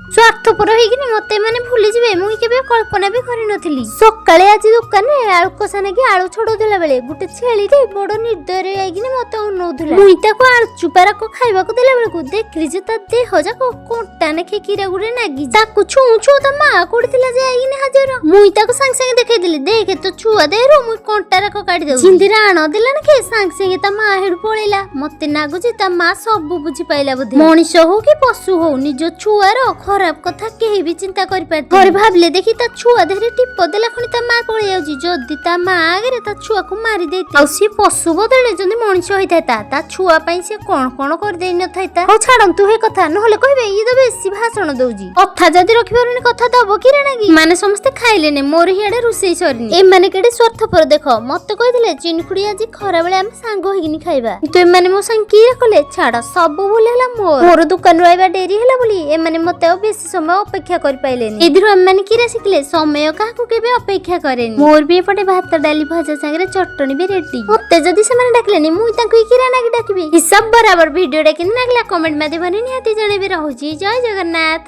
ସ୍ୱାର୍ଥପର ହେଇକିନି ମତେ ଏମାନେ ଭୁଲିଯିବେ, ମୁଁ କେବେ କଳ୍ପନା ବି କରିନଥିଲି। ସକାଳେ ଆଜି ଦୋକାନରେ ଆଳୁ କଷା ନାଗି ଆଳୁ ଛଡଉଥିଲା ବେଳେ ଗୋଟେ ଛେଳିଟେ ବଡ ନିର୍ଦ୍ଦୟରେ ଯାଇକିନି ମତେ ଅନଉଥିଲା। ମୁଇଁ ତାକୁ ଆଳୁ ଚୁପାରାକ ଖାଇବାକୁ ଦେଲା ବେଳକୁ ଦେଖିଲି ଯେ ତା ଦେହ ଯାକ କଣ୍ଟା ନେଖେ କିରା ଗୁଡେ ନାଗିଛି। ତାକୁ ଛୁଁ ଛୁଁ ତା ମା କୋଉଠି ଯେ ଯାଇକିନି ହାଜର। ମୁଇଁ ତାକୁ ସାଙ୍ଗେ ସାଙ୍ଗେ ଦେଖେଇଦେଲି, ଦେଖେ ତୋ ଛୁଆ ଦେହରୁ ମୁଇଁ କଣ୍ଟା ରାକ କାଢି ଦଉଛି। ଜିନ୍ଦି ରାଣ ଦେଲା ନେଖେ ସାଙ୍ଗେ ସାଙ୍ଗେ ତା ମା ହେଡୁ ପଳେଇଲା। ମତେ ନାଗୁଛି ତା ମା ସବୁ ବୁଝି ପାଇଲା ବୋଧେ। ମଣିଷ ହଉ କି ପଶୁ ହଉ, ନିଜ ଛୁଆର ଖରାପ କଥା କେହି ବି ଚିନ୍ତା କରିପାରେ। ଥରେ ଭାବିଲେ ଦେଖି, ତା ଛୁଆ ଦେହରେ ଟିପ ଦେଲା ଖୁଣି ତା ମା ପଳେଇ ଯାଉଛି। ଯଦି ତା ମା ଆଗରେ ତା ଛୁଆକୁ ମାରି ଦେଇଥାଏ, ଆଉ ସିଏ ପଶୁ ବଦଳରେ ଯଦି ମଣିଷ ହେଇଥାଏ, ତା ଛୁଆ ପାଇଁ ସିଏ କଣ କଣ କରିଦେଇ ନଥାଏ। ହଉ ଛାଡନ୍ତୁ ହେ କଥା, ନହେଲେ କହିବେ ଇଏ ତ ବେଶୀ ଭାଷଣ ଦଉଛି। କଥା ଯଦି ରଖିପାରୁନି, କଥା ଦବ କି ରେ ନାଗି? ମାନେ ସମସ୍ତେ ଖାଇଲେନି, ମୋର ହିଆଡେ ରୋଷେଇ ସରିନି। ଏମାନେ କେଡେ ସ୍ୱାର୍ଥପର ଦେଖ, ମତେ କହିଥିଲେ ଚିନଖୁଡି ଆଜି ଖରାବେଳେ ଆମେ ସାଙ୍ଗ ହେଇକିନି ଖାଇବା, କିନ୍ତୁ ଏମାନେ ମୋ ସାଙ୍ଗେ କିଏ କଲେ। ଛାଡ, ସବୁ ଭୁଲ ହେଲା ମୋର। ମୋର ଦୋକାନରୁ ଆଇବା ଡେରି ହେଲା ବୋଲି ଏମାନେ ମତେ ଆଉ ବେଶୀ ସମୟ ଅପେକ୍ଷା କରିପାରିଲେନି। ଏଥିରୁ ଏମାନେ କିରା ଶିଖିଲେ, ସମୟ କାହାକୁ କେବେ ଅପେକ୍ଷା କରେନି। ମୋର ବି ଏପଟେ ଭାତ ଡାଲି ଭଜା ସାଙ୍ଗରେ ଚଟଣି ବି ରେଡି। ମତେ ଯଦି ସେମାନେ ଡାକିଲେନି, ମୁଁ ତାଙ୍କୁ କିରା ନାଗି ଡାକିବି? ହିସାବ ବରାବର। ଭିଡିଓଟା କେମିତି ଲାଗିଲା, କମେଣ୍ଟ ମାଧ୍ୟମରେ ନିହାତି ଜଣେଇବି। ରହୁଛି, ଜୟ ଜଗନ୍ନାଥ।